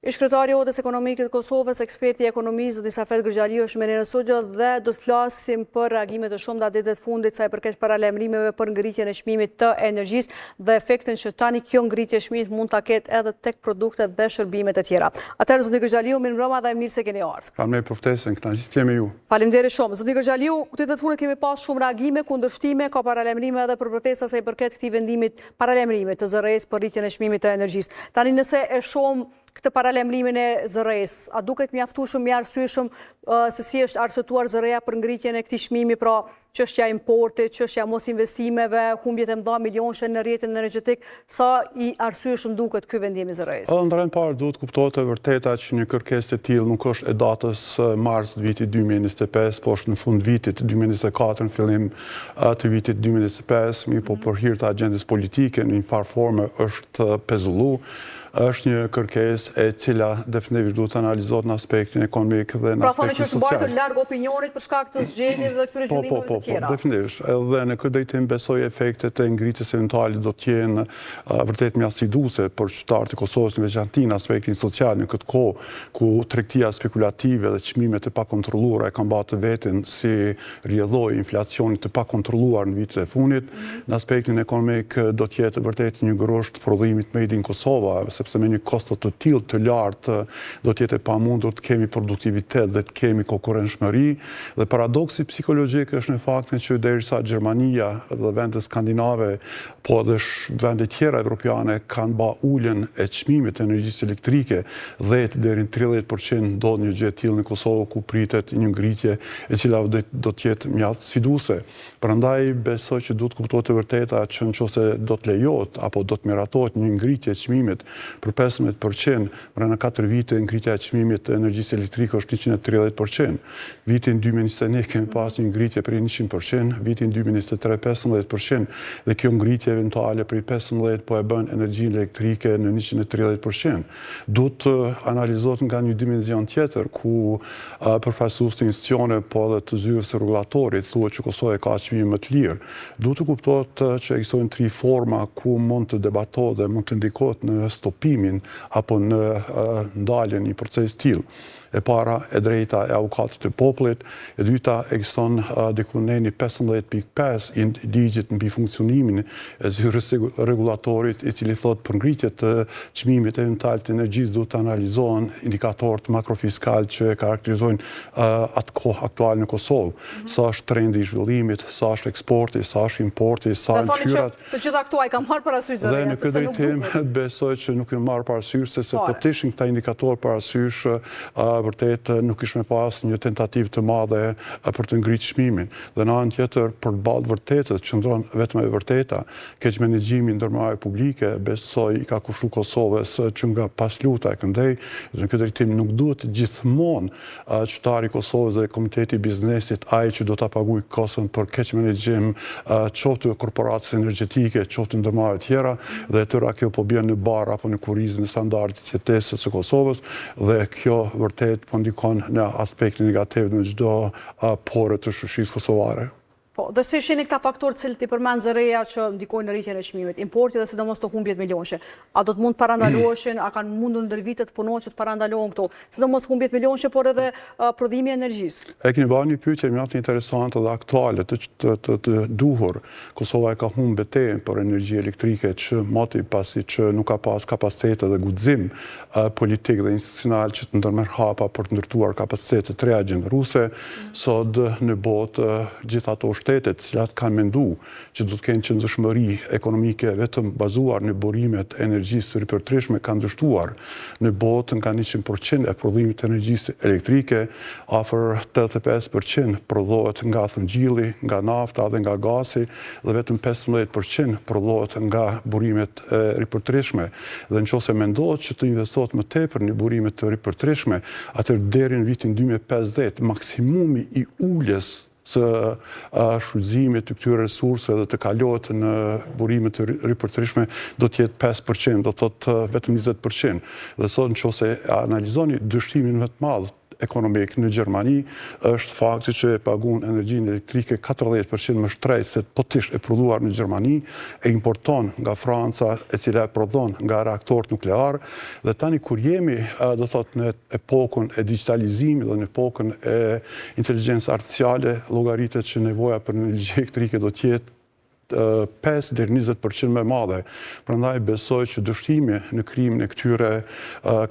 Ish-kryetari i Odës Ekonomike të Kosovës, eksperti i ekonomisë, zoti Safet Gërxhaliu është me ne në studio dhe do të flasim për reagimet e shumta ditët e fundit sa i përket paralajmërimeve për ngritjen e çmimit të energjisë dhe efektin që tani kjo ngritje e çmimit mund ta ketë edhe tek produktet dhe shërbimet e tjera. Atëherë zoti Gërxhaliu, mirëmbrëma dhe mirë se keni ardhur. Faleminderit për ftesën, kënaqësi të jem me ju. Faleminderit shumë. Zoti Gërxhaliu, ditët e fundit kemi pas shumë reagime, kundërshtime, ka paralajmërime edhe për protesta sa i përket këtij vendimit paralajmërimit të ZRrE-së për rritjen e çmimit të energjisë. Tani nëse e shohim këtë paralajmërimin e ZRrE-së, a duket mjaftueshëm i arsyeshëm se si është arsyetuar ZRrE-ja për ngritjen e këtij çmimi, pra çështja e importit, çështja e mosinvestimeve, humbjet e mëdha milionëshe në rrjetin energjetik, sa i arsyeshëm duket ky vendim i ZRrE-së? Në rend parë duhet të kuptohet e vërteta që një kërkesë e tillë nuk është e datës mars të vitit 2025, po është në fund vitit 2024, në fillim të vitit 2025, mirëpo për hir të agjendës politike në një farë forme është pezullu, është një kërkesë e cila definitivisht duhet të analizohet në aspektin ekonomik dhe në pra, aspektin social. Pra që është mbajtur larg opinionit për shkak të zgjedhjeve dhe këtyre po, po, po, të tjera. Po, definitivisht. Edhe në këtë drejtim besoj efektet e ngritjes eventuale do të jenë vërtet mjaft sfiduese për qytetarët e Kosovës në veçanti në aspektin social në këtë kohë ku tregtia spekulative dhe çmimet e pakontrolluara e kanë ba të vetin si rrjedhojë e inflacionit të pakontrolluar në vitet e fundit. Në aspektin ekonomik do të jetë vërtet një grusht prodhimit made in Kosova, sepse me një kosto të tillë të lartë do të jetë e pamundur të kemi produktivitet dhe të kemi konkurrentshmëri. Dhe paradoksi psikologjik është në faktin që derisa Gjermania dhe vendet skandinave Po edhe vende tjera evropiane kanë ba uljen e çmimit të energjisë elektrike 10 deri në 30 për qind, ndodh një gjë e tillë në Kosovë ku pritet një ngritje e cila do të jetë mjaft sfiduese. Prandaj besoj që duhet të kuptohet e vërteta që në qoftë se do të lejohet apo do të miratohet një ngritje e çmimit për 15 për qind, Brenda katër vite ngritja e çmimit të energjisë elektrike është 130 për qind. Vitin 2021 kemi pas një ngritje prej 100 për qind, vitin 2023 15 për qind dhe kjo ngritje eventuale prej 15 po e bën energjinë elektrike në 130 për qind. Duhet të analizohet nga një dimension tjetër ku përfaqësues të institucioneve po edhe të zyrës së rregullatorit thuhet që Kosova e ka çmimin më të lirë. Duhet të kuptohet që ekzistojnë tri forma ku mund të debatohet dhe mund të ndikohet në stopimin apo në ndaljen e një procesi të tillë. E para, e drejta e avokatit të popullit, e dyta, ekziston diku neni 15.5 i ligjit mbi funksionimin e zyrës së rregullatorit, i cili thotë për ngritje të çmimit eventual të energjisë duhet të analizohen indikatorët makrofiskalë që e karakterizojnë atë kohë aktuale në Kosovë. Sa është trendi i zhvillimit, sa është eksporti, sa është importi, sa janë të hyrat. Të gjitha këto a i ka marrë parasysh ZRRE-ja, Dhe në këtë drejtim, besoj që nuk janë marrë parasysh, sepse po të ishin këta indikatorë parasysh, vërtet nuk kishme pas një tentativë të madhe për të ngritë çmimin. Dhe në anën tjetër, përballë vërtetës, qëndron vetëm e vërteta, keqmenaxhimi i ndërmarrjeve publike, besoj i ka kushtu Kosovës që nga paslufta e këndej, dhe në këtë drejtim nuk duhet gjithmonë Qytetari i Kosovës dhe komuniteti i biznesit ai që do ta paguajë koston për keqmenaxhim qoftë të korporatës energjetike, qoftë të ndërmarrjeve tjera dhe e tëra kjo po bjen në barrë apo në kurrizin e standardit të jetesës së Kosovës dhe kjo vërtet po ndikon në aspektin negativ në çdo pore të shoqërisë kosovare. Po, dhe si shihni këta faktorë të cilët i përmend ZRRE-ja që ndikojnë në rritjen e çmimit, importi dhe sidomos të humbjet milionëshe. A do të mund të parandaloheshin, a kanë mundur ndër vite të punohen që të parandalohen këto, sidomos humbjet milionëshe, por edhe prodhimi i energjisë? E keni bërë një pyetje mjaft interesante dhe aktuale, të të të, të duhur. Kosova e ka humbë betejën për energji elektrike që moti pasi që nuk ka pas kapacitete dhe guxim politik dhe institucional që të ndërmerr hapa për të ndërtuar kapacitete të reja gjeneruese. Sot në botë gjithë ato shtete të cilat kanë mendu që do të kenë qëndrueshmëri ekonomike vetëm bazuar në burimet e energjisë së ripërtrishme kanë dështuar. Në botë nga 100% e prodhimit të energjisë elektrike, afër 85% prodhohet nga thëngjilli, nga nafta dhe nga gazi dhe vetëm 15% prodhohet nga burimet e ripërtrishme dhe në qoftë se mendohet që të investohet më tepër në burime të ripërtrishme, atëherë deri në vitin 2050 maksimumi i uljes së shfrytëzimit të këtyre resurseve dhe të kalohet në burime të ripërtrishme do të jetë 5%, do të thotë vetëm 20%. Dhe sot në qoftë se analizoni dështimin më të madh. ekonomik në Gjermani është fakti që e pagun energjinë elektrike 40% më shtrejt se po t'ish e prodhuar në Gjermani, e importon nga Franca e cila e prodhon nga reaktorët nuklearë dhe tani kur jemi do thotë në epokën e digjitalizimit dhe në epokën e inteligjencës artificiale, llogaritet që nevoja për energji elektrike do të jetë 5 deri 20% më e madhe. Prandaj besoj që dështimi në krijimin e këtyre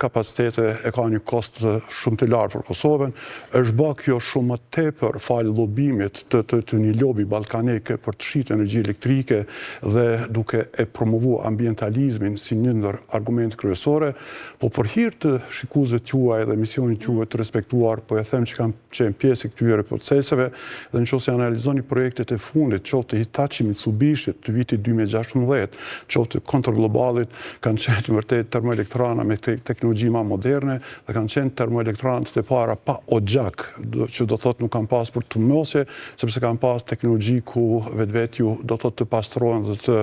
kapaciteteve e ka një kosto shumë të lartë për Kosovën. Është bë kjo shumë më tepër falë lobimit të, të, të një lobi ballkanik për të shitur energji elektrike dhe duke e promovu ambientalizmin si një ndër argumentet kryesore, po për hir të shikuesve tuaj dhe emisionit tuaj të respektuar, po e them që kam qenë pjesë e këtyre proceseve dhe në qoftë se analizoni projektet e fundit, qoftë të Hitachi Mitsubishi të vitit 2016, qoftë të Contour Globalit, kanë qenë të vërtet termoelektrana me teknologji ma moderne dhe kanë qenë termoelektranat e para pa oxhak, që do thotë nuk kanë pas për tymosje, sepse kanë pas teknologji ku vetvetiu do thotë të pastrohen dhe të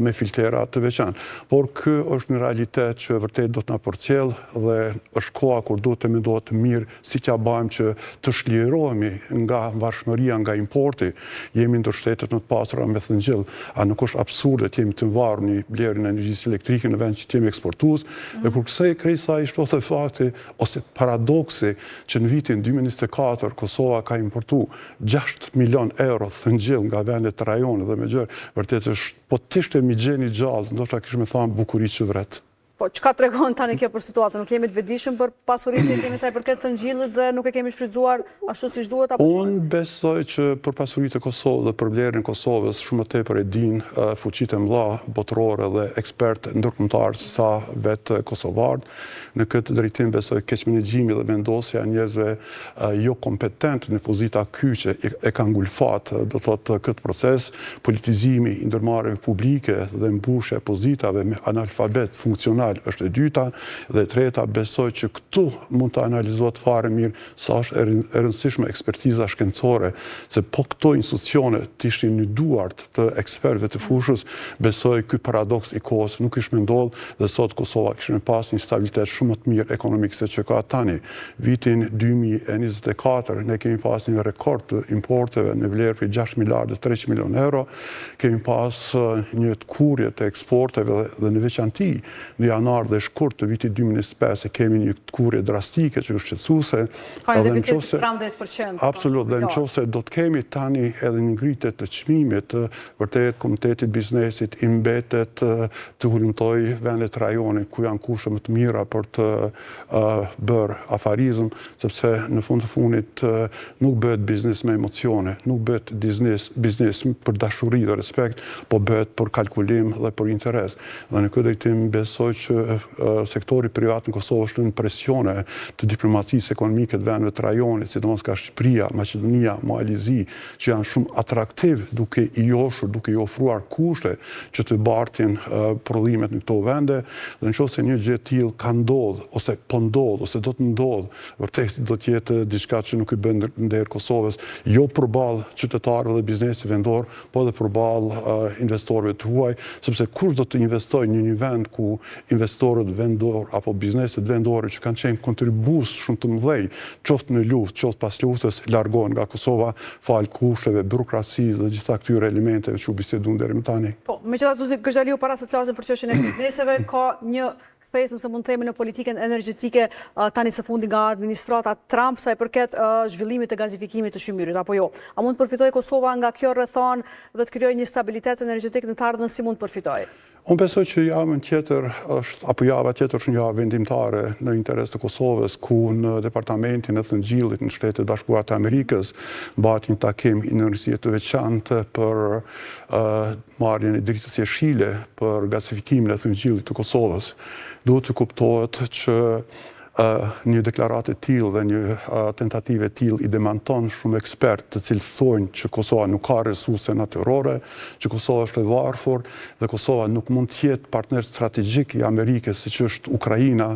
me filtera të veçantë. Por ky është një realitet që vërtet do të na përcjell dhe është koha kur duhet të mendohet mirë Si t'ia bajmë që të çlirohemi nga varshmëria nga importi? Jemi ndër shtetet më të pasura me thëngjill. A nuk është absurde të jemi të varur në blerjen e energjisë elektrike në vend që të jemi eksportues? Dhe kur kësaj krejt kësaj i shtohet edhe fakti ose paradoksi që në vitin 2024 Kosova ka importu 6 milion euro thëngjill nga vendet e rajonit dhe më gjerë, vërtet është po t'ishte Migjeni gjallë, ndoshta kish me thanë bukuri që vret. Po, çka tregon tani kjo për situatën? Nuk jemi të vetëdijshëm për pasuritë që kemi sa i përket thëngjillit dhe nuk e kemi shfrytëzuar ashtu siç duhet apo Unë besoj që për pasuritë e Kosovës dhe për vlerën e Kosovës shumë më tepër e dinë fuqitë e mëdha botërore dhe ekspertë ndërkombëtarë se sa vetë kosovarët. Në këtë drejtim besoj keqmenaxhimi dhe vendosja e njerëzve jo kompetent në pozita kyçe e ka ngulfat, do thotë, këtë proces, politizimi i ndërmarrjeve publike dhe mbushja e pozitave me analfabetë funksionalë është e dyta, dhe e treta, besoj që këtu mund të analizohet fare mirë sa është e rëndësishme ekspertiza shkencore, se po këto institucione të ishin në duart të ekspertëve të fushës, besoj ky paradoks i kohës nuk kish me ndodhë dhe sot Kosova kish me pas një stabilitet shumë më të mirë ekonomik se që ka tani. Vitin 2024 ne kemi pas një rekord të importeve në vlerë prej 6 miliardë e 300 milionë euro, kemi pas një tkurrje të eksporteve dhe në veçanti në janar dhe shkurt të vitit 2025 e kemi një tkurrje drastike që është shqetësuese. Ka një deficit 13%. Absolut, dhe në qoftë se do të kemi tani edhe një ngritje të çmimit, vërtet komunitetit biznesit i mbetet të hulumtojë vendet e rajonit ku janë kushte më të mira për të bërë afarizëm, sepse në fund të fundit nuk bëhet biznes me emocione, nuk bëhet biznes, biznes për dashuri dhe respekt, po bëhet për kalkulim dhe për interes. Dhe në këtë drejtim besoj që sektori privat në Kosovë është nën presione të diplomacisë ekonomike të vendeve të rajonit, sidomos nga Shqipëria, Maqedonia, Mali i Zi, që janë shumë atraktiv duke i joshur, duke i ofruar kushte që të bartin prodhimet në këto vende, dhe në qoftë se një gjë e tillë ka ndodhë, ose po ndodh, ose do të ndodhë, vërtet do të jetë diçka që nuk i bën nder Kosovës, jo përballë qytetarëve dhe biznesit vendor, po edhe përballë investorëve të huaj, sepse kush do të investojë në një vend ku investorët vendorë apo bizneset vendore që kanë qenë kontribues shumë të mëdhenj, qoftë në luftë, qoftë pas luftës, largohen nga Kosova falë kushteve, burokracisë dhe gjitha këtyre elementeve që u biseduan deri më tani. Po, megjithatë zoti Gërxhaliu para se të flasim për çështjen e bizneseve, ka një kthesë nëse mund të themi në politikën energjetike tani së fundi nga administrata Trump sa i përket zhvillimit të gazifikimit të qymyrit apo jo. A mund të përfitojë Kosova nga kjo rrethanë dhe të krijojë një stabilitet energjetik në të ardhmen si mund të përfitojë? Unë besoj që javën tjetër është, apo java tjetër është një javë vendimtare në interes të Kosovës, ku në Departamentin e Thëngjillit në Shtetet e Bashkuara të Amerikës mbahet një takim i një rëndësie të veçantë për marrjen e dritës jeshile për gasifikimin e thëngjillit të Kosovës. Duhet të kuptohet që një deklaratë e tillë dhe një tentativë e tillë i demanton shumë ekspertë të cilët thonë që Kosova nuk ka resurse natyrore, që Kosova është e varfër dhe Kosova nuk mund të jetë partner strategjik i Amerikës siç është Ukraina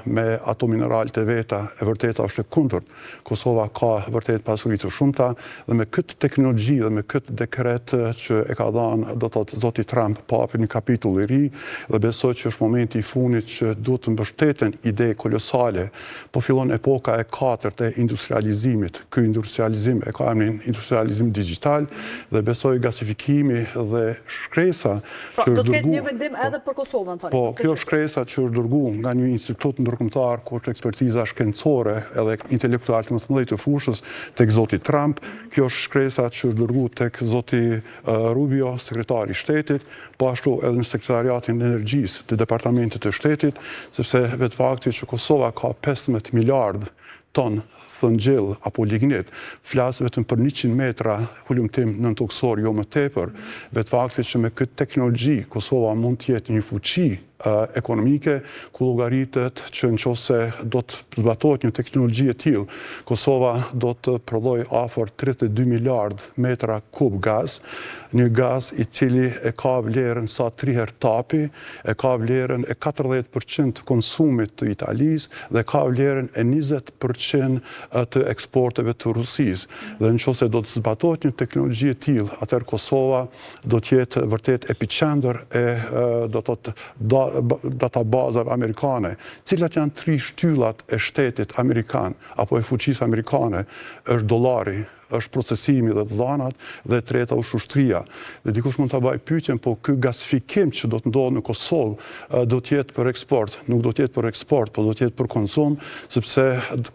me ato mineralet e veta, e vërteta është e kundërt. Kosova ka vërtet pasuri të shumta dhe me këtë teknologji dhe me këtë dekret që e ka dhanë, do të thotë zoti Trump, po hapet një kapitull i ri dhe besoj që është momenti i fundit që duhet të mbështeten ide kolektive. kolosale. Po fillon epoka e katërt e industrializimit. Ky industrializim e ka emrin industrializim digjital dhe besoj gasifikimi dhe shkresa pra, që është dërgu... Do të ketë një vendim edhe për Kosovën, thoni. Po, kjo shkresa që është dërgu nga një institut ndërkombëtar ku është ekspertiza shkencore edhe intelektualët më të mëdhenj të fushës tek zoti Trump, kjo është shkresa që është dërgu tek zoti Rubio, sekretari i shtetit, po ashtu edhe në sekretariatin e energjisë të Departamentit të Shtetit, sepse vetë fakti që Kosova ka 15 miliardë ton thëngjill apo lignit, flas vetëm për 100 metra hulumtim nëntokësor, jo më tepër. Vetë fakti që me këtë teknologji Kosova mund të jetë një fuqi ekonomike, ku llogaritet që në qoftë se do të zbatohet një teknologji e tillë, Kosova do të prodhojë afër 32 miliardë metra kub gaz, një gaz i cili e ka vlerën sa tri herë TAP-i, e ka vlerën e 40% të konsumit të Italisë dhe ka vlerën e 20% të eksporteve të Rusisë. Dhe në qoftë se do të zbatohet një teknologji e tillë, atëherë Kosova do të jetë vërtet epiqendër e do të thotë databazave amerikane. Cilat janë tri shtyllat e shtetit amerikan apo e fuqisë amerikane? Është dollari, është procesimi dhe të dhanat dhe e treta është ushtria. Dhe dikush mund ta bëjë pyetjen, po ky gasifikim që do të ndodhë në Kosovë do të jetë për eksport, nuk do të jetë për eksport, po do të jetë për konsum, sepse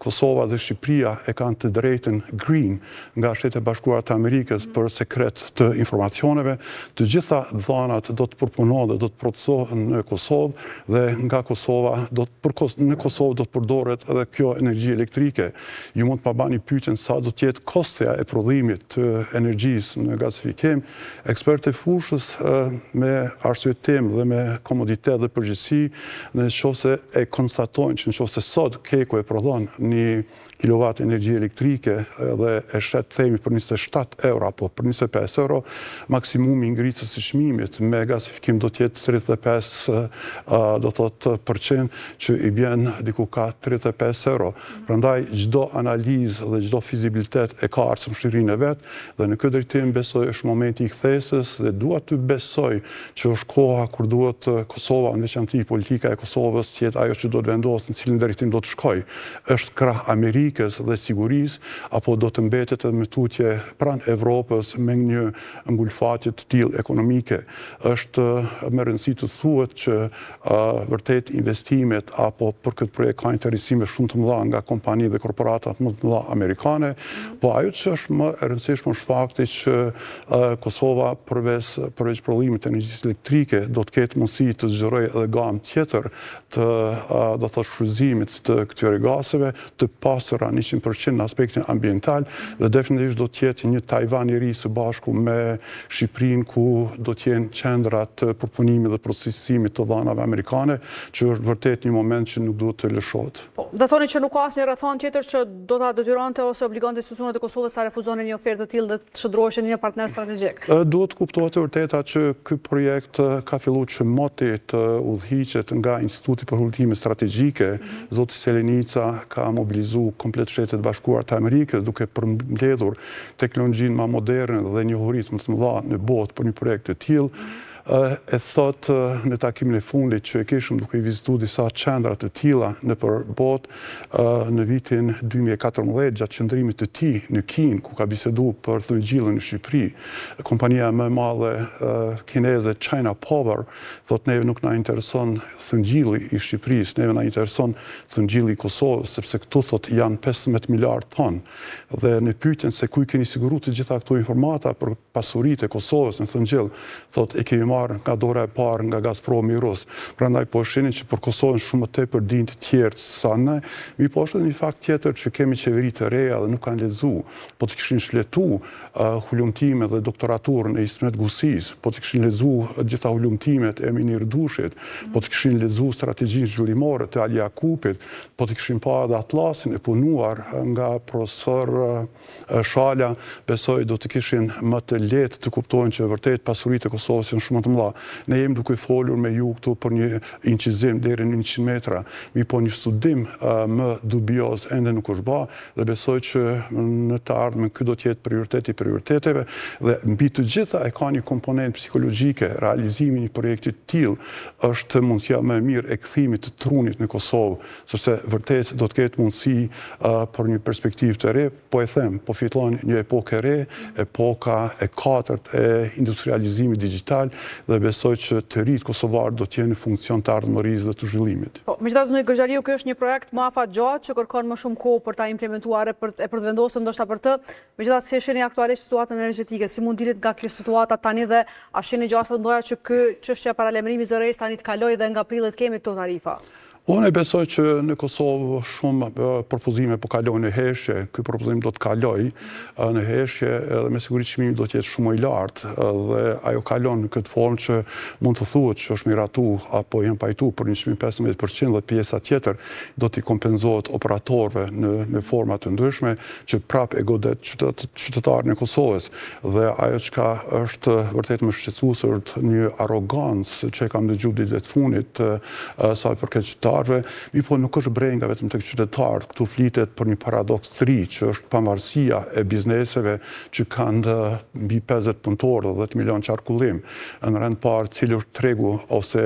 Kosova dhe Shqipëria e kanë të drejtën green nga Shtetet e Bashkuara të Amerikës për sekret të informacioneve. Të gjitha dhanat do të përpunohen dhe do të procesohen në Kosovë dhe nga Kosova do të për në Kosovë do të përdoret edhe kjo energji elektrike. Ju mund të ma bani pyetjen sa do të jetë kostoja e prodhimit të energjisë në gasifikim. Ekspertët e fushës me arsyetim dhe me komoditet dhe përgjegjësi, në qoftë se e konstatojnë që në qoftë se sot KEK-u e prodhon një kilovat energji elektrike dhe e shet themi për 27 euro apo për 25 euro, maksimumi i ngritjes së çmimit me gasifikim do të jetë 35 do thotë përqind që i bjen diku ka 35 euro. Prandaj çdo analizë dhe çdo fizibilitet e ka arsyeshmërinë e vet dhe në këtë drejtim besoj është momenti i kthesës dhe dua të besoj që është koha kur duhet Kosova, në veçanti politika e Kosovës të jetë ajo që do të vendosë në cilin drejtim do të shkojë. Është krah Amerikës dhe sigurisë apo do të mbetet edhe më tutje pranë Evropës me një ngulfatje të tillë ekonomike. Është me rëndësi të thuhet që vërtet investimet apo për këtë projekt ka interesime shumë të mëdha nga kompani dhe korporatat më të mëdha amerikane, po ajo që është më e rëndësishme është fakti që Kosova përveç përveç prodhimit të energjisë elektrike do të ketë mundësi të zgjerojë edhe gamë tjetër të do të thotë shfrytëzimit të këtyre gazeve të pastra 100% në aspektin ambiental dhe definitivisht do të jetë një Tajvan i ri së bashku me Shqipërinë ku do të jenë qendra të përpunimit dhe procesimit të dhanave amerikane, që është vërtet një moment që nuk duhet të lëshohet. Po, dhe thoni që nuk ka asnjë rrethanë tjetër që do ta detyronte ose obligonte institucionet e Kosovës ta refuzonin një ofertë të tillë dhe të shndërroheshin në një partner strategjik. Duhet të kuptohet e vërteta që ky projekt ka fillu që moti të udhëhiqet nga Instituti për Hulumtime Strategjike, zoti Selenica ka mobilizu komplet Shtetet e Bashkuara të Amerikës duke përmbledhur teknologjinë ma moderne dhe njohuritë më të mëdha në botë për një projekt të tillë, e thotë në takimin e fundit që e kishim duke i vizitu disa qendra të tilla nëpër botë në vitin 2014 gjatë qëndrimit të tij në Kinë ku ka bisedu për thëngjillin në Shqipëri, kompania më e madhe kineze China Power thotë neve nuk na intereson thëngjilli i Shqipërisë, neve na intereson thëngjilli i Kosovës, sepse këtu thotë janë 15 miliardë ton. Dhe në pyetjen se ku i keni siguru të gjitha këto informata për pasuritë e Kosovës në thëngjill, thotë e kemi marrë nga dora e parë nga Gazpromi rus. Prandaj po e shihni që për Kosovën shumë më tepër dinë të tjerët sa ne. Mirëpo është edhe një fakt tjetër që kemi qeveri të reja dhe nuk kanë lexu. Po të kishin shfletu hulumtimet dhe doktoraturën e Ismet Gusisë, po të kishin lexu të gjitha hulumtimet e Mynyr Dushit, po të kishin lexu strategjinë zhvillimore të Ali Jakupit, Po të kishin pa edhe atlasin e punuar nga profesor Shala, besoj do të kishin më të lehtë të kuptojnë që vërtet pasuritë e Kosovës janë shumë më të. më të mëdha. Ne jemi duke folur me ju këtu për një incizim deri në 100 metra, mirëpo një studim më dubioz ende nuk është ba dhe besoj që në të ardhmen ky do të jetë prioritet i prioriteteve dhe mbi të gjitha e ka një komponent psikologjike, realizimi i një projekti të tillë është mundësia më e mirë e kthimit të trunit në Kosovë, sepse vërtet do të ketë mundësi për një perspektivë të re, po e them, po fillon një epokë e re, epoka e katërt e industrializimit digjital dhe besoj që të rinjtë kosovarë do të jenë në funksion të ardhmërisë dhe të zhvillimit. Po, megjithatë zotni Gërxhaliu, ky është një projekt më afatgjatë që kërkon më shumë kohë për ta implementuar e për e për të vendosur ndoshta për të. Megjithatë, si e shihni aktualisht situatën energjetike, si mund dilet nga kjo situata tani dhe a shihni gjasa të mëdha që ky çështja e paralajmërimit ZRrE-së tani të kalojë dhe nga prilli të kemi këto tarifa? Unë besoj që në Kosovë shumë propozime po kalojnë në heshtje, ky propozim do të kalojë në heshtje edhe me siguri çmimi do të jetë shumë më i lartë dhe ajo kalon në këtë formë që mund të thuhet që është miratu apo janë pajtu për një çmim 15% dhe pjesa tjetër do t'i kompenzohet operatorëve në në forma të ndryshme që prapë e godet qytetarin e Kosovës dhe ajo çka është vërtet më shqetësuese është një arrogancë që e kam dëgju ditëve të fundit sa i përket qytetarëve, mirëpo nuk është brenga vetëm tek qytetarët, këtu flitet për një paradoks të ri, që është pavarësia e bizneseve që kanë mbi 50 punëtorë dhe 10 milion qarkullim. Në rend parë, cili është tregu ose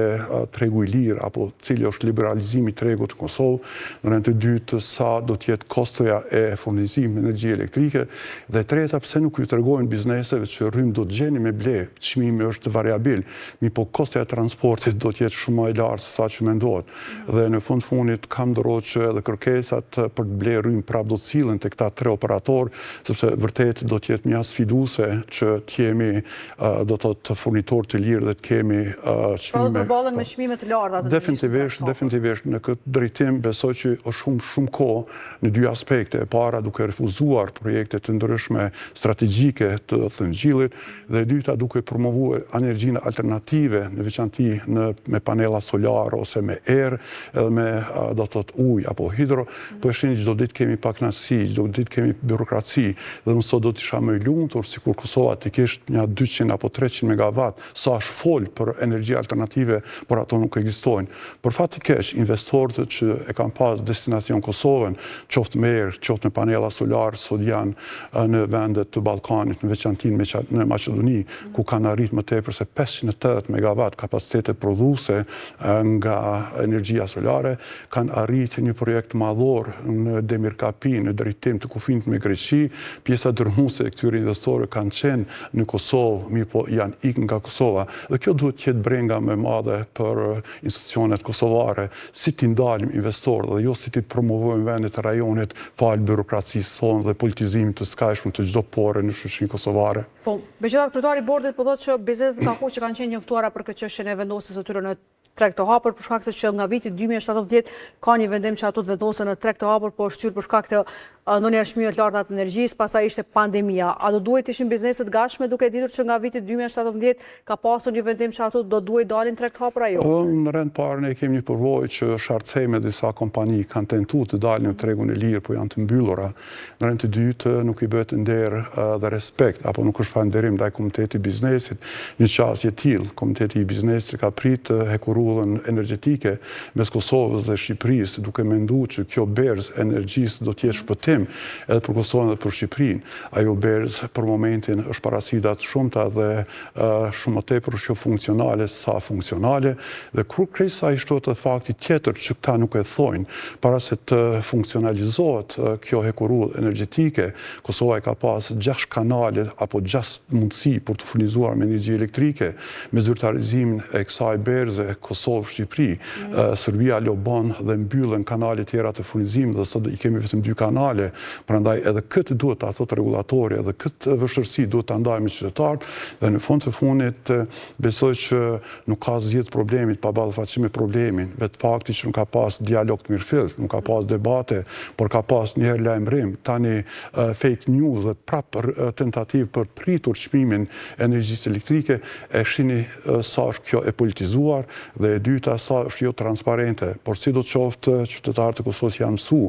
tregu i lirë apo cili është liberalizimi i tregut në Kosovë, në rend të dytë sa do të jetë kostoja e furnizimit me energji elektrike dhe e treta pse nuk ju tregojnë bizneseve që rrymë do të gjeni me ble, çmimi është variabil, Mirëpo kostoja e transportit do të jetë shumë më e lartë se sa që mendohet. Dhe në fund fundit kam ndërrohet që edhe kërkesat për të blerë rrymë prapë do të sillen te këta tre operatorë, sepse vërtet do të jetë mjaft sfiduese që të jemi do të thotë furnitorë të lirë dhe të kemi çmime. Pra do të përballen me çmime të larta të Definitivisht, definitivisht në këtë drejtim besoj që është shumë shumë kohë në dy aspekte. E para duke refuzuar projekte të ndryshme strategjike të thëngjillit, Dhe e dyta duke promovuar energjinë alternative, në veçanti në me panela solare ose me erë, edhe me do të thotë ujë apo hidro, po e shihni çdo ditë kemi pakënaqësi, çdo ditë kemi birokraci, dhe unë sot do të isha më i lumtur sikur Kosova të kishte nja 200 apo 300 megawatt, sa është fol për energji alternative, por ato nuk ekzistojnë. Për fat të keq, investorët që e kanë pas destinacion Kosovën, qoftë me erë, qoftë me panela solare, sot janë në vende të Ballkanit, në veçanti në Maqedoni, ku kanë arritë më tepër se 580 megawatt kapacitete prodhuese nga energjia solare, kanë arritë një projekt madhor në Demir Kapi, në drejtim të kufinit me Greqi, pjesa dërrmuese e këtyre investorëve kanë qenë në Kosovë, mirëpo janë ikë nga Kosova. Dhe kjo duhet të jetë brenga më e madhe për institucionet kosovare, si t'i ndalim investorët dhe jo si t'i promovojmë vendet e rajonit falë birokracisë sonë dhe politizimit të skajshëm të çdo pore në shoqërinë kosovare. Po, megjithatë kryetari i bordit po thotë që bizneset ka kohë që kanë qenë njoftuara për këtë çështjen e vendosjes së tyre në treg të hapur, për shkak se që nga viti 2017 ka një vendim që ato të vendosen në treg të hapur, po është shtyrë për shkak të ndonjëherë çmimeve të larta të energjisë, pastaj ishte pandemia. A do duhej të ishin bizneset të gatshme duke ditur që nga viti 2017 ka pasur një vendim që ato do duhej dalin në treg të hapur a jo? Po, në rend parë ne kemi një përvojë që sharcej me disa kompani kanë tentu të dalin në tregun e lirë, po janë të mbyllura. Në rend të dytë nuk i bëhet nder dhe respekt apo nuk është falënderim ndaj komunitetit të biznesit një qasje e tillë. Komuniteti i biznesit ka prit hekurudhën energjetike mes Kosovës dhe Shqipërisë, duke mendu që kjo berzë e energjisë do të jetë shpëtim edhe për Kosovën dhe për Shqipërinë. Ajo berzë për momentin është para sfida të shumta dhe shumë më tepër është jo funksionale sa funksionale dhe kur krejt kësaj i shtohet edhe fakti tjetër që këta nuk e thojnë, para se të funksionalizohet kjo hekurudhë energjetike, Kosova i ka pas 6 kanale apo 6 mundësi për t'u furnizuar me energji elektrike, me zyrtarizimin e kësaj berze Kosovë-Shqipëri, Serbia lobon dhe mbyllen kanalet tjera të furnizimit dhe sot i kemi vetëm dy kanale, prandaj edhe këtë duhet ta thotë rregullatori, edhe këtë vështirësi duhet ta ndajë me qytetarët dhe në fund të fundit besoj që nuk ka zgjidhje të problemit pa ballafaqim me problemin, vetë fakti që nuk ka pas dialog të mirëfilltë, nuk ka pas debate, por ka pas njëherë lajmërim, tani fake news dhe prapë tentativë për të rritur çmimin e energjisë elektrike, e shihni sa është kjo e politizuar dhe e dyta sa është jo transparente, por sidoqoftë qytetarët e Kosovës janë mësu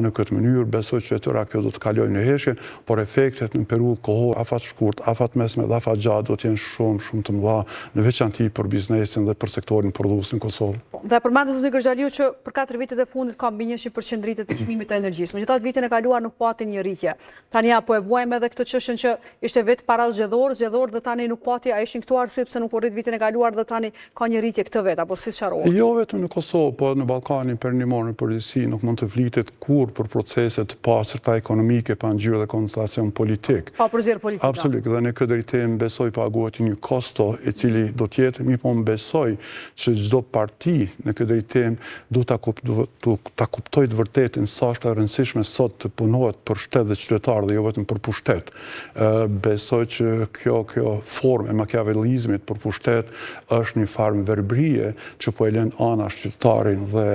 në këtë mënyrë. Besoj që e tëra kjo do të kalojë në heshtje, por efektet në periudhë kohore afatshkurt, afatmesme dhe afatgjatë do të jenë shumë, shumë të mëdha, në veçanti për biznesin dhe për sektorin prodhues në Kosovë. Po, dhe përmendët zoti Gërxhaliu që për katër vitet e fundit ka mbi 100% rritje të çmimit të energjisë. Megjithatë vitin e kaluar nuk pati një rritje. Tani a po e vuajmë edhe këtë çështjen që ishte vit parazgjedhor, zgjedhor dhe tani nuk pati, a ishin këto arsye pse nuk u rrit vitin e kaluar dhe tani ka një rritje këtë vit, apo si sqarohet? Jo vetëm në Kosovë, po edhe në Ballkanin Perëndimor në përgjithësi nuk mund të flitet kurrë për procese të pastërta ekonomike pa ngjyrë dhe konotacion politik. Pa përzierë politika. Absolut, dhe në këtë drejtim besoj paguhet një kosto e cili do të jetë, mirëpo unë besoj që çdo parti në këtë drejtim duhet ta ta kuptojë të vërtetën sa është e rëndësishme sot të punohet për shtet dhe qytetarë dhe jo vetëm për pushtet. Besoj që kjo kjo formë e makiavelizmit për pushtet është një farë verbërie që po e lën anash qytetarin dhe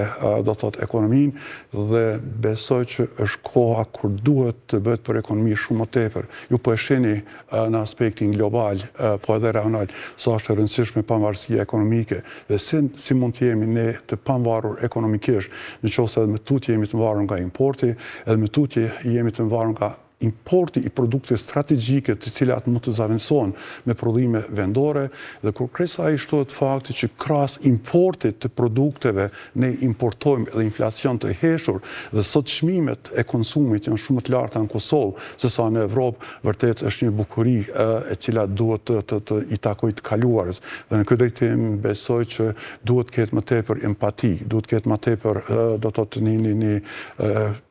do thotë ekonominë dhe besoj që është koha kur duhet të bëhet për ekonomi shumë më tepër. Ju po e shihni në aspektin global, po edhe rajonal, sa është e rëndësishme pavarësia ekonomike dhe si si mund të jemi ne të pavarur ekonomikisht, në qoftë se edhe më tutje jemi të varur nga importi, edhe më tutje jemi të varur nga importi i produkteve strategjike të cilat mund të zëvendësohen me prodhime vendore dhe kur kësaj i shtohet fakti që krahas importit të produkteve ne importojmë edhe inflacion të heshtur dhe sot çmimet e konsumit janë shumë më të larta në Kosovë se sa në Evropë, vërtet është një bukuri e cila duhet të të të i takojë të kaluarës dhe në këtë drejtim besoj që duhet të ketë më tepër empati, duhet të ketë më tepër do të thotë një një një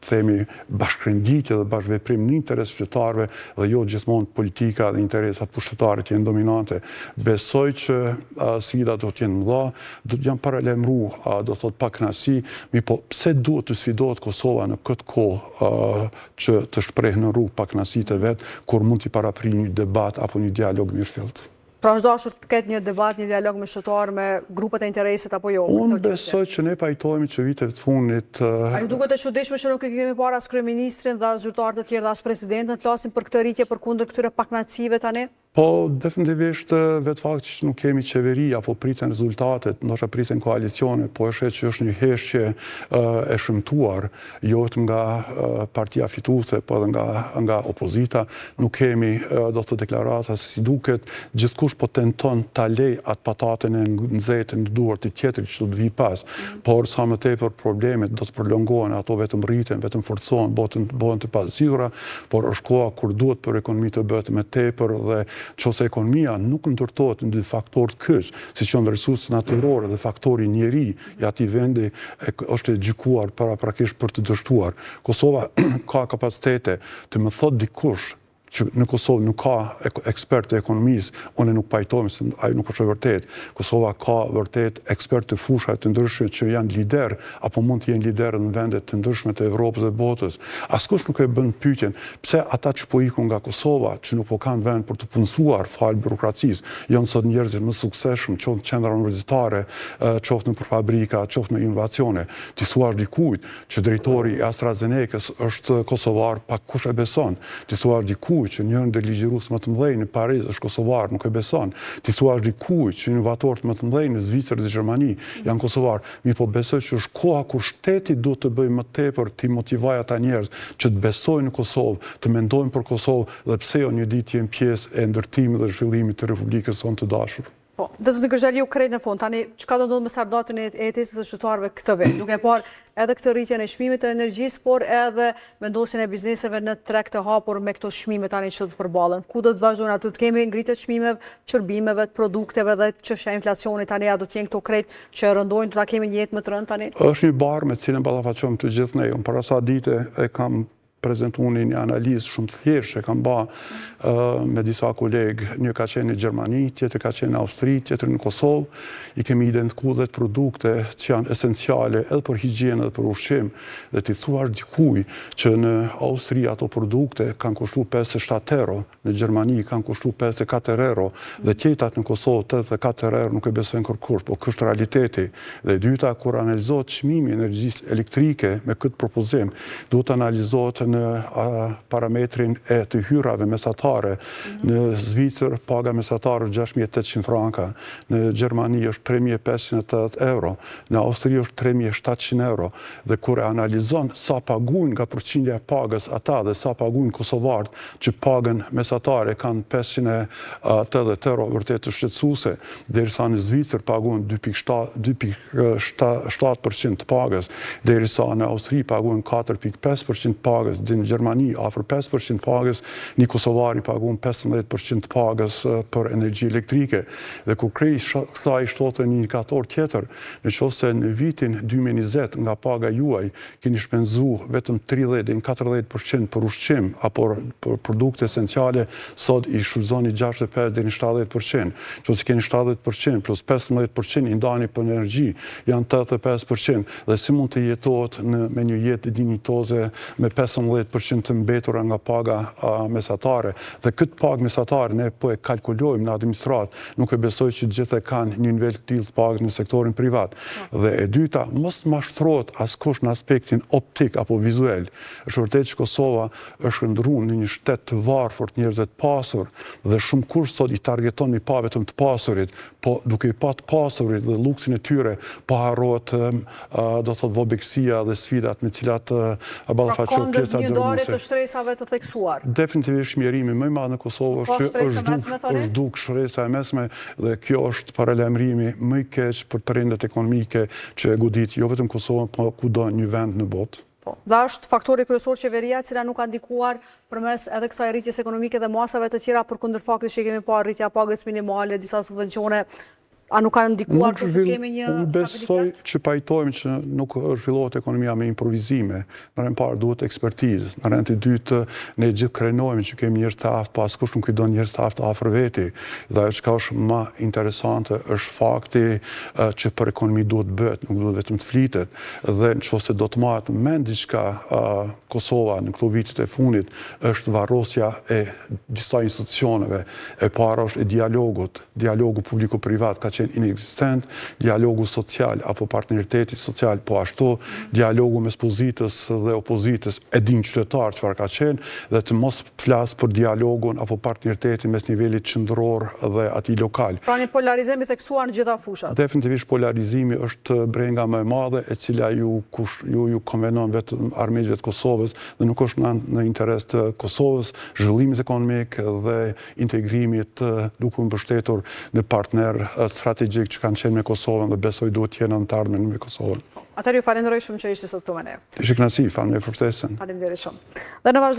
themi bashkërenditje dhe bashkëveprim në interes qytetarëve dhe jo gjithmonë politika dhe interesat pushtetare të jenë dominante. Besoj që sfidat do të jenë mëdha, do të janë paralajmëru, do të thotë pakënaqësi, mirëpo pse duhet të sfidohet Kosova në këtë kohë që të shprehë në rrugë pakënaqësitë e vet, kur mund t'i paraprijë një debat apo një dialog mirëfilltë. Pra është dashur të ketë një debat, një dialog me qytetarë, me grupet e interesit apo jo? Unë besoj që ne pajtohemi që viteve të fundit... A ju duket e çuditshme që nuk e kemi parë as kryeministrin dhe as zyrtarët e tjerë dhe as presidentin të flasin për këtë rritje përkundër këtyre pakënaqësive tani? Po, definitivisht vetë fakti që nuk kemi qeveri apo priten rezultatet, ndoshta priten koalicione, po e sheh që është një heshtje e shëmtuar, jo vetëm nga partia fituese, po edhe nga nga opozita, nuk kemi do të deklarata se si duket, gjithkush po tenton ta lejë atë pataten e nxehtë në duart të tjetrit që do të vijë pas, por sa më tepër problemet do të prolongohen, ato vetëm rriten, vetëm forcohen, bëhen të pazgjidhura, por është koha kur duhet për ekonomi të bëhet më tepër dhe qoftë se ekonomia nuk ndërtohet në dy faktorët kyç, siç janë resurset natyrore dhe faktori njeri i atij vendi është e gjykuar paraprakisht për të dështuar. Kosova ka kapacitete të më thotë dikush që në Kosovë nuk ka ekspertë të ekonomisë, unë nuk pajtohem se ajo nuk është e vërtetë. Kosova ka vërtet ekspertë të fushave të ndryshme që janë liderë apo mund të jenë liderë në vende të ndryshme të Evropës dhe botës. Askush nuk e bën pyetjen pse ata që po ikun nga Kosova, që nuk po kanë vend për t'u punësuar falë burokracisë, janë sot njerëzit më të suksesshëm, qoftë në qendra universitare, qoftë nëpër fabrika, qoftë në inovacione. T'i thuash dikujt që drejtori i AstraZenecës është kosovar, pak kush e beson. T'i thuash dikujt që një ndër ligjëruesit më të mëdhenj në Paris është kosovar, nuk e beson. T'i thuash dikujt që inovatorët më të mëdhenj në Zvicër dhe Gjermani janë kosovarë. Mirëpo besoj që është koha kur shteti duhet të bëjë më tepër t'i motivojë ata njerëz që të besojnë në Kosovë, të mendojnë për Kosovë dhe pse jo një ditë të jenë pjesë e ndërtimit dhe zhvillimit të Republikës sonë të dashur. Po, dhe zoti Gërxhaliu krejt në fund, tani çka do ndodhë me standardin e jetesës së qytetarëve këtë vit, duke parë edhe këtë rritjen e çmimit të energjisë, por edhe vendosjen e bizneseve në treg të hapur me këto çmime tani që do të përballen. Ku do të vazhdojnë, a do të kemi ngritje të çmimeve, shërbimeve, produkteve dhe çështja e inflacionit tani, a do të jenë këto krejt që e rëndojnë, do ta kemi një jetë më të rëndë tani? Është një barrë me të cilën ballafaqohemi të gjithë ne. Unë para sa dite e kam prezantuar një analizë shumë të thjeshtë që kam ba me disa kolegë, një ka qenë në Gjermani, tjetër ka qenë në Austri, tjetër në Kosovë, i kemi identifiku 10 produkte që janë esenciale edhe për higjienë edhe për ushqim, dhe t'i thuash dikuj që në Austri ato produkte kanë kushtu 57 euro, në Gjermani kanë kushtu 54 euro dhe tjetat në Kosovë 84 euro nuk e besojnë kërkush, po ky është realiteti. Dhe e dyta, kur analizohet çmimi i energjisë elektrike me këtë propozim, duhet të analizohet në. në parametrin e të hyrave mesatare, në Zvicër paga mesatare është 6800 franka, në Gjermani është 3580 euro, në Austri është 3700 euro, dhe kur e analizon sa paguajnë nga përqindja e pagës ata dhe sa paguajnë kosovarët që pagën mesatare kanë 580 euro, vërtet është shqetësuese, derisa në Zvicër paguajnë 2.7% të pagës, derisa në Austri paguajnë 4.5% të pagës, dhe në Gjermani afër 5% të pagës, një kosovar i paguan 15% të pagës për energji elektrike. Dhe kur krejt kësaj i shtohet një indikator tjetër, në qoftë se në vitin 2020 nga paga juaj keni shpenzu vetëm 30 deri në 40% për ushqim apo për produkte esenciale, sot i shfrytëzoni 65 deri në 70%. Qoftë se keni 70% plus 15% i ndani për energji, janë 85% dhe si mund të jetohet në me një jetë dinjitoze me 15% të mbetura nga paga mesatare. Dhe këtë pagë mesatare ne po e kalkulojmë në administratë, nuk e besoj që gjithë e kanë një nivel të tillë të pagës në sektorin privat. Dhe e dyta, mos të mashtrohet askush në aspektin optik apo vizuel. Është vërtet që Kosova është shndërruar në një shtet të varfër të njerëzve të pasur dhe shumëkush sot i targeton mi pa vetëm të pasurit, po duke i pa të pasurit dhe luksin e tyre, po harrohet do të thotë vobekësia dhe sfidat me cilat Pra ballafaqohet pjesa ka një ndarje dërrmuese. të shtresave të theksuar. Definitivisht mjerimi më i madh në Kosovë Ka është që shtresë është të mesme, duk, thoni? është duk shtresa e mesme dhe kjo është paralajmërimi më i keq për trendet ekonomike që e godit jo vetëm Kosovën, po kudo një vend në botë. Po. Dhe është faktori kryesor qeveria e cila nuk ka ndikuar përmes edhe kësaj rritjes ekonomike dhe masave të tjera përkundër faktit që kemi parë rritja pagës minimale, disa subvencione, a nuk ka ndikuar Nuk kështu zhvill, kemi një unë besoj stabilitet? që pajtojmë që nuk zhvillohet ekonomia me improvizime. Në rend parë duhet ekspertizë. Në rend të dytë ne gjithë krenohemi që kemi njerëz të aftë, po askush nuk i do njerëz të aftë afër veti. Dhe ajo çka është më interesante është fakti që për ekonomi duhet bëhet, nuk duhet vetëm të flitet. Dhe në qoftë se do të mbahet mend diçka Kosova në këto vitet e fundit është varrosja e disa institucioneve. E para është e dialogut, dialogu publiko-privat ka qenë inekzistent, dialogu social apo partneriteti social po ashtu, dialogu mes pozitës dhe opozitës e din qytetarët çfarë ka qenë dhe të mos flas për dialogun apo partneritetin mes nivelit qendror dhe atij lokal. Pra një polarizim i theksuar në gjitha fushat. Definitivisht polarizimi është brenga më e madhe e cila ju kush ju ju konvenon vetëm armiqve të Kosovës dhe nuk është në, në interes të Kosovës, zhvillimit ekonomik dhe integrimit duke u mbështetur në partner strategjik që kanë qenë me Kosovën dhe besoj duhet të jenë në të ardhmen me Kosovën. Atëherë ju falenderoj shumë që ishte sot këtu me ne. Ishte kënaqësi, faleminderit për ftesën. Faleminderit shumë. Dhe në vazhdim